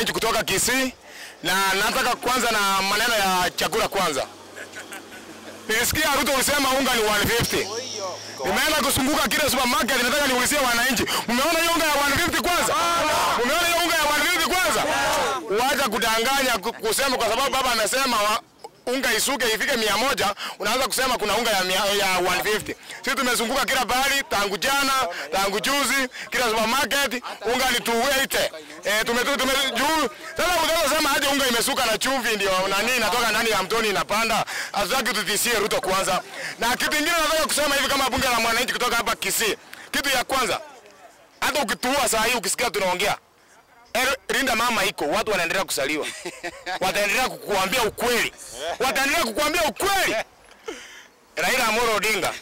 Kutoka Kisii, na nataka kwanza na maneno ya chakula kwanza. Nilisikia Ruto ulisema unga ni 150. Nimeenda kusunguka kile supermarket, nataka niulizie wananchi, mmeona hiyo unga ya 150 kwanza? Mmeona hiyo unga ya 150 kwanza? Wacha kudanganya kusema kwa sababu baba amesema unga isuke ifike 100, unaanza kusema kuna unga ya 150. Sisi tumezunguka kila pahali tangu jana, tangu juzi, kila supermarket unga ni 280. Tume juu. Sasa unaweza sema aje unga imesuka na chumvi ndio nani inatoka ndani ya mtoni inapanda. Hatutaki tutishie Ruto kwanza. Na kitu kingine nataka kusema hivi kama bunge la mwananchi kutoka hapa Kisii. Kitu ya kwanza, hata ukitua saa hii ukisikia tunaongea, Rinda mama iko, watu wanaendelea kusaliwa. Wataendelea kukuambia ukweli. Wataendelea kukuambia ukweli. Raila Amolo Odinga.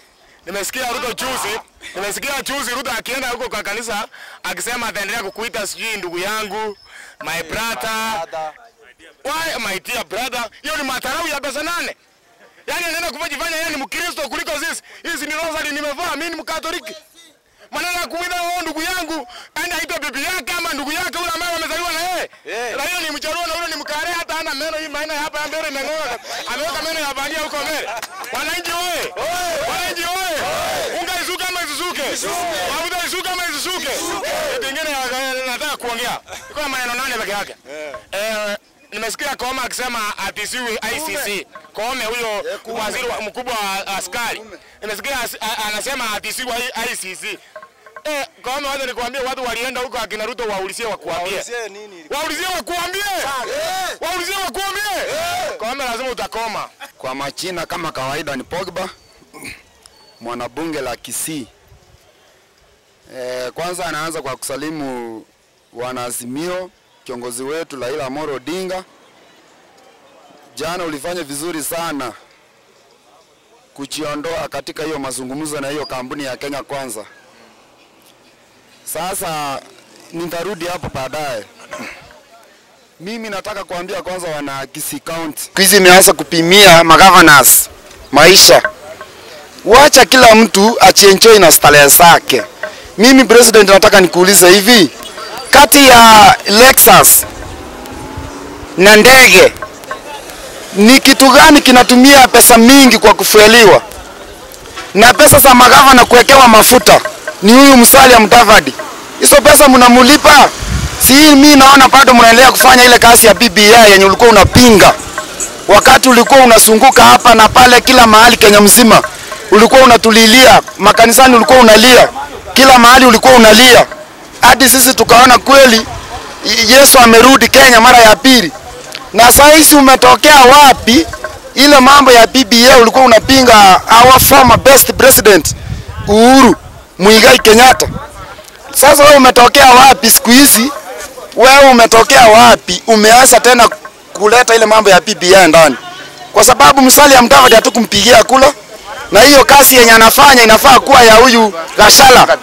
Nimesikia Ruto juzi, nimesikia juzi Ruto akienda huko kwa kanisa akisema ataendelea kukuita sijui ndugu yangu, my brother. Why my dear brother? Hiyo ni madharau ya pesa nane. Yaani anaenda kujifanya yeye ni Mkristo kuliko sisi. Hizi ni rosari nimevaa, mimi ni Mkatoliki. Maneno ya kuita wewe ndugu yangu, aenda aitwe bibi yake ama ndugu yake yule ambaye amezaliwa na yeye. Raila ni Mjaluo na yule ni Mkare, hata hana meno hii maana hapa mbele imeng'oka. Ameweka meno ya bandia huko mbele. Wananchi oye! Wananchi oye! Unga isuke ama isisuke? Mafuta isuke ama isisuke? Kitu kingine nataka kuongea. Iko na maneno nane peke yake. Nimesikia Koome akisema atisiwi ICC. Koome huyo waziri mkubwa wa askari. Nimesikia anasema atisiwi ICC. Koome, wacha nikwambie, watu walienda huko akina Ruto waulizie wakuambie. Waulizie wakuambie. Waulizie wakuambie. Koome lazima utakoma. Kwa machina kama kawaida ni Pogba, mwanabunge la Kisii. Kwanza anaanza kwa kusalimu wanaazimio, kiongozi wetu Raila Amolo Odinga. Jana ulifanya vizuri sana kujiondoa katika hiyo mazungumzo na hiyo kampuni ya Kenya Kwanza. Sasa nitarudi hapo baadaye. Mimi nataka kuambia kwanza wana Kisii County. Hizi imeanza kupimia magovernors maisha. Wacha kila mtu achienjoy na starehe zake. Mimi president nataka nikuulize hivi, kati ya Lexus na ndege ni kitu gani kinatumia pesa mingi kwa kufueliwa? Na pesa za magavana kuwekewa mafuta ni huyu Musalia Mudavadi. Hizo pesa mnamulipa? Si mimi naona bado mnaendelea kufanya ile kazi ya BBI yenye ulikuwa unapinga. Wakati ulikuwa unazunguka hapa na pale kila mahali Kenya mzima, ulikuwa unatulilia, makanisani ulikuwa unalia, kila mahali ulikuwa unalia. Hadi sisi tukaona kweli Yesu amerudi Kenya mara ya pili. Na saa hizi umetokea wapi? Ile mambo ya BBI ulikuwa unapinga our former best president Uhuru Muigai Kenyatta. Sasa wewe umetokea wapi siku hizi? Wewe umetokea wapi? Umeanza tena kuleta ile mambo ya BBI ndani. Kwa sababu Musalia Mudavadi hatukumpigia kula, na hiyo kazi yenye anafanya inafaa kuwa ya huyu Gashala.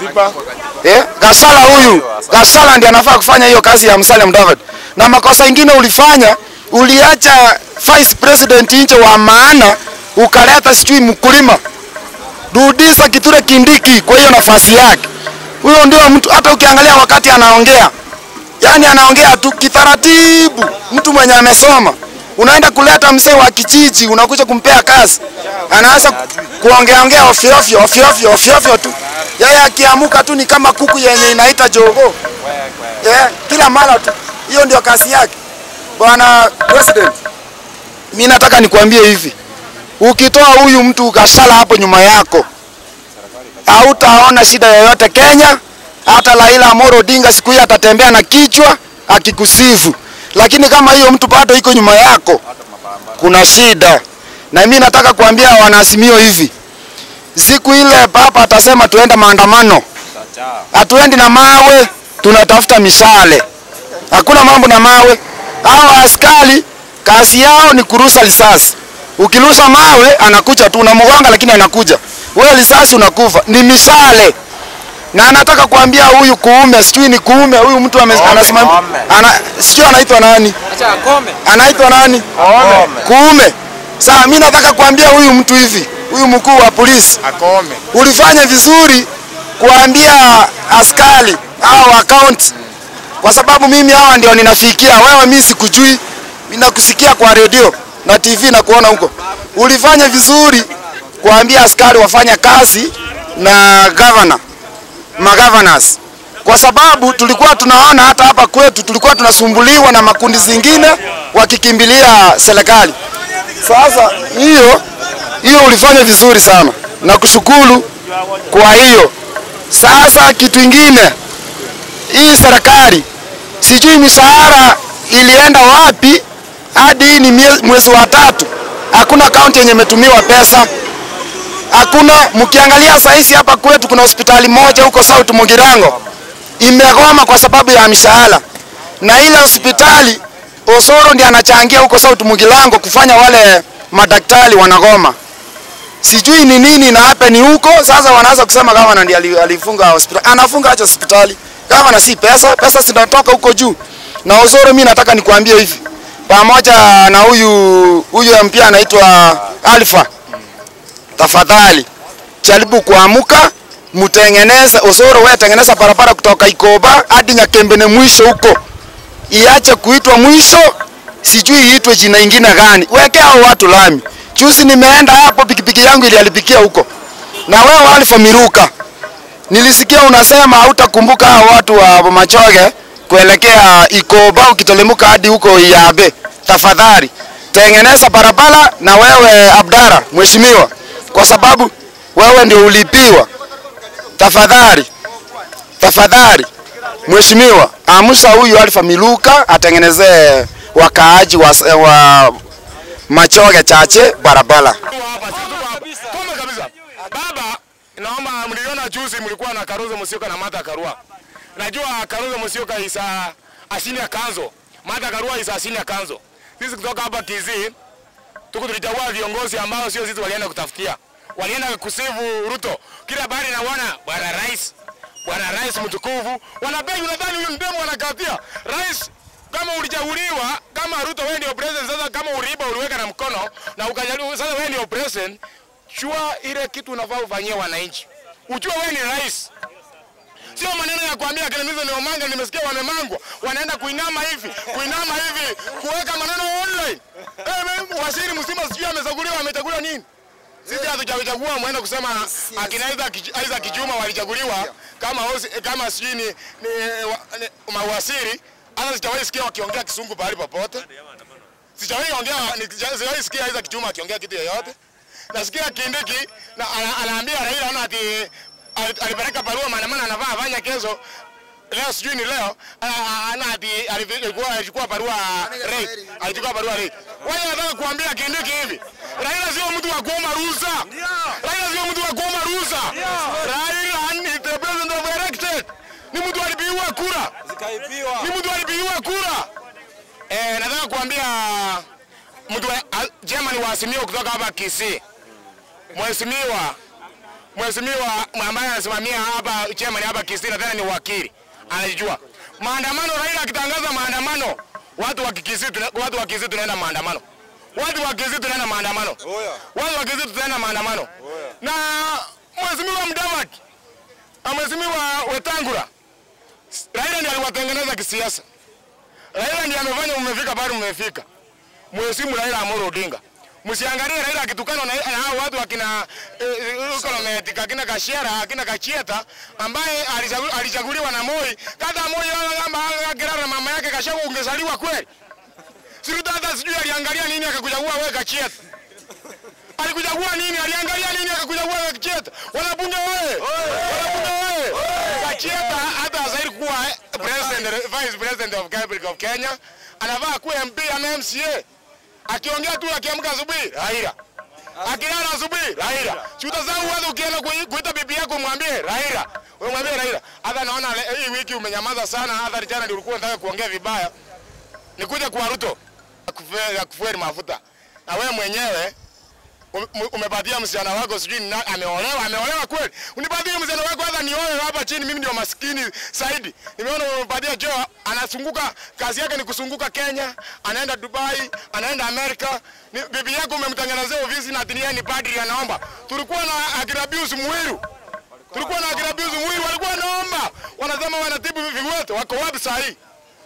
Gashala huyu. Gashala ndiye anafaa kufanya hiyo kazi ya Musalia Mudavadi. Na makosa ingine ulifanya, uliacha vice president nje wa maana, ukaleta sijui mkulima. Rudisha Kithure Kindiki kwa hiyo nafasi yake. Huyo ndio mtu, hata ukiangalia wakati anaongea, yani anaongea tu kitaratibu, mtu mwenye amesoma. Unaenda kuleta mzee wa kijiji, unakuja kumpea kazi, anaanza kuongea ongea ofyo ofyo ofyo ofyo ofyo ofyo tu. Yeye akiamuka tu ni kama kuku yenye inaita jogoo. Kila mara tu. Hiyo ndio kazi yake. Bwana President, mimi nataka nikuambie hivi. Ukitoa huyu mtu Gashala hapo nyuma yako, hautaona shida yoyote Kenya. Hata Raila Amolo Odinga siku hiyo atatembea na kichwa akikusifu. Lakini kama hiyo mtu bado iko nyuma yako, kuna shida. Na mimi nataka kuambia wanaazimio hivi, siku ile papa atasema tuende maandamano, hatuendi na mawe, tunatafuta mishale. Hakuna mambo na mawe. Hao askari kazi yao ni kurusa risasi. Ukirusa mawe anakuja tu, unamgonga lakini anakuja. Wewe risasi unakufa. Ni mishale. Na anataka kuambia huyu Kuume, sijui ni Kuume, huyu mtu anasimama sijui anaitwa nani? Acha Akome. Anaitwa nani? Akome. Kuume. Sasa mimi nataka kuambia huyu mtu hivi, huyu mkuu wa polisi Akome. Ulifanya vizuri kuambia askari au account Kwa sababu mimi hawa ndio ninafikia, wewe mimi sikujui, ninakusikia kwa redio na TV na kuona huko. Ulifanya vizuri kuambia askari wafanya kazi na governor, magovernors. Kwa sababu tulikuwa tunaona hata hapa kwetu tulikuwa tunasumbuliwa na makundi zingine wakikimbilia serikali. Sasa hiyo ulifanya vizuri sana na kushukuru kwa hiyo. Sasa kitu kingine, hii serikali sijui mishahara ilienda wapi hadi ni mwezi wa 3 hakuna kaunti yenye imetumiwa pesa. Hakuna. Mkiangalia saizi hapa kwetu kuna hospitali moja huko South Mugirango imegoma kwa sababu ya mishahara. Na ile hospitali Osoro ndiye anachangia huko South Mugirango kufanya wale madaktari wanagoma. Sijui ni nini na hapa ni huko. Sasa wanaanza kusema gavana ndiye alifunga hospitali. Anafunga acha hospitali. Gavana si pesa, pesa zinatoka huko juu. Na Osoro mimi nataka nikuambie hivi. Pamoja na huyu MP anaitwa Alpha. Tafadhali jaribu kuamuka, mtengeneze Osoro, wewe tengeneza barabara kutoka Ikoba hadi Nyakembene mwisho huko. Iache kuitwa mwisho, sijui iitwe jina ingine gani. Weke hao watu lami. Juzi nimeenda hapo pikipiki yangu ilialipikia huko. Na wewe Alpha Miruka, nilisikia unasema hautakumbuka hao watu wa Machoge kuelekea Ikoba ukitelemuka hadi huko Iyabe. Tafadhali tengeneza barabara. Na wewe Abdara mheshimiwa, kwa sababu wewe ndio ulipiwa, tafadhali tafadhali mheshimiwa, amsha huyu Alpha Miruka atengenezee wakaaji wa Machoge chache barabara. Kabisa. Baba, naomba mliona juzi mlikuwa na Kalonzo Musyoka na Martha Karua. Najua Kalonzo Musyoka isa asini ya kanzo, Martha Karua isa asini ya kanzo. Sisi kutoka hapa Kisii tuko tulichagua viongozi ambao sio sisi walienda kutafutia. Walienda kusifu Ruto. Kila bari na wana bwana rais, bwana rais mtukufu, wanabegi unadhani huyu ndemo wanakatia. Rais kama ulichaguliwa kama Ruto wewe ndio president, sasa kama uliiba uliweka na mkono na ukajaribu sasa wewe ndio president, chua ile kitu unafaa ufanyie wananchi. Ujue wewe ni rais. Sio maneno ya kuambia kina Mizo ni Omanga, nimesikia wamemangwa, wanaenda kuinama hivi, kuinama hivi, kuweka maneno online. Waziri mzima sijui amechaguliwa, amechaguliwa nini? Sisi hatujachaguliwa, muende kusema akina Isaac Juma walichaguliwa kama kama sijui ni mawaziri. Hata sijawahi sikia wakiongea Kisungu pahali popote. Sijawahi sikia Isaac Juma akiongea kitu yoyote. Nasikia Kindiki na anaambia Raila ana ati alipeleka barua maandamano anavaa afanya kesho. Leo sijui ni leo ana ati alichukua barua Ray, alichukua barua Ray. Wewe unataka kuambia Kindiki hivi? Raila sio mtu wa kuomba ruhusa. Raila sio mtu wa kuomba ruhusa. Raila ni the president of elected. Ni mtu alipigiwa kura. Zikaibiwa. Ni mtu alipigiwa kura. Nataka kuambia mtu Germany wa Azimio kutoka hapa Kisii. Mheshimiwa ambaye anasimamia hapa Germany hapa Kisii na tena ni wakili. Anajua. Maandamano, Raila akitangaza maandamano, watu wa Kisii tunaenda maandamano. Watu wa Kisii tunaenda maandamano. Watu wa Kisii tunaenda maandamano. Na Mheshimiwa Mudavadi na Mheshimiwa Wetangula, Raila ndiye aliwatengeneza kisiasa. Raila ndiye amefanya umefika bado umefika. Mheshimu Raila Amolo Odinga. Msiangalie Raila akitukana na hao watu akina Kolometi, akina Kashiara, akina Kachieta ambaye alichaguliwa na Moi. Kata Moi kama angelala mama yake Kashago ungezaliwa kweli? Siruta hata sijui aliangalia nini akakuchagua wewe Kachieta. Alikuchagua nini? Aliangalia nini akakuchagua wewe Kachieta? Wanabunge wewe. Wanabunge wewe. Kachieta hata hastahili kuwa president, vice president of Republic of Kenya. Anavaa kuwa MP ama MCA. Akiongea tu akiamka asubuhi Raila. Akilala asubuhi Raila. Si utasahau wewe ukienda kuita bibi yako mwambie Raila. Wewe mwambie Raila. Hata naona hii wiki umenyamaza sana, hata jana ndio ulikuwa unataka kuongea vibaya. Nikuja kwa Ruto ya kufueli mafuta. Na wewe mwenyewe umepatia msichana wako sijui ameolewa, ameolewa kweli? Unipatie msichana wako hata nioe hapa chini, mimi ndio maskini zaidi. Nimeona umepatia Joe anazunguka, kazi yake ni kusunguka Kenya, anaenda Dubai, anaenda Amerika. Bibi yako umemtengenezea ofisi na atinia ni padri anaomba. Tulikuwa na akina Pius Muiru. Tulikuwa na akina Pius Muiru walikuwa wanaomba. Wanasema wanatibu viwete, wako wapi sasa hii?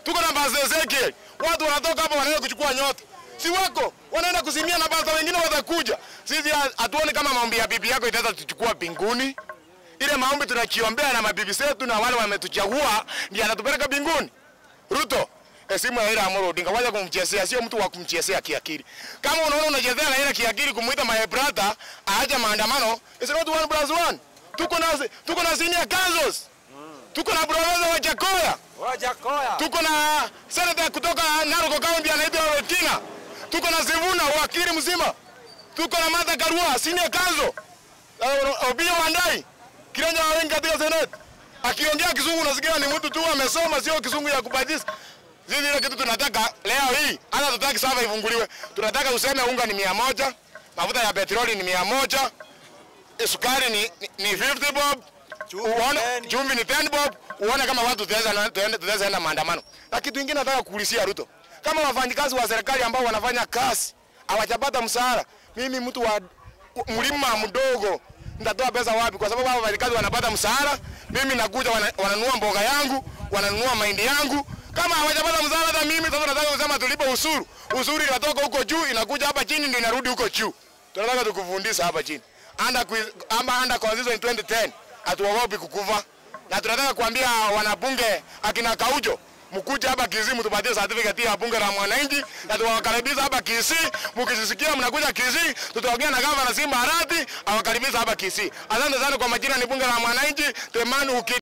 Tuko na Pastor Ezekiel. Watu wanatoka hapa wanaenda kuchukua nyota. Si wako, wanaenda kusimia na pastor wengine watakuja. Sisi hatuoni kama maombi ya bibi yako itaweza tuchukua mbinguni. Ile maombi tunachiombea na mabibi zetu na wale wametuchagua ndiye anatupeleka mbinguni. Ruto, esimu ya Raila Amolo Odinga, wacha kumchezea, sio mtu wa kumchezea kiakili. Kama unaona unachezea Raila kiakili kumuita my brother aache maandamano, it's not 1 + 1. Tuko na senior councils. Tuko na professor wa Jakoya. Wajakoya. Tuko na senator kutoka Narok County anaitwa Wetina. Tuko na Sivuna wakili mzima. Tuko na Martha Karua senior counsel. Opiyo Wandayi Kiranja wengi katika Senate. Akiongea kizungu unasikia ni mtu tu amesoma, sio kizungu ya kubadilisha. Sisi ile kitu tunataka leo hii, hata tutaki sava ifunguliwe. Tunataka useme unga ni 100, mafuta ya petroli ni 100, sukari ni 50 bob, uone chumvi ni 10 bob, uone kama watu tutaweza enda maandamano. Na kitu kingine nataka kuulizia Ruto, kama wafanyikazi wa serikali ambao wanafanya kazi hawajapata mshahara, mimi mtu wa mlima mdogo nitatoa pesa wapi? Kwa sababu hao wafanyikazi wanapata mshahara, mimi nakuja wananunua mboga yangu, wananunua mahindi yangu. Kama hawajapata mshahara, hata mimi sasa nataka kusema tulipe ushuru. Ushuru inatoka huko juu inakuja hapa chini ndio inarudi huko juu. Tunataka tukufundisha hapa chini. Under constitution 2010 hatuogopi kukufa. Na tunataka kuambia wanabunge akina Kaujo, mkuje hapa Kisii mtupatie certificate ya bunge la mwananchi, na tuwakaribisha hapa Kisii. Mkisikia mnakuja Kisii, tutaongea na gavana Simba Arati awakaribisha hapa Kisii. Asante sana kwa majina, ni bunge la mwananchi Temanu.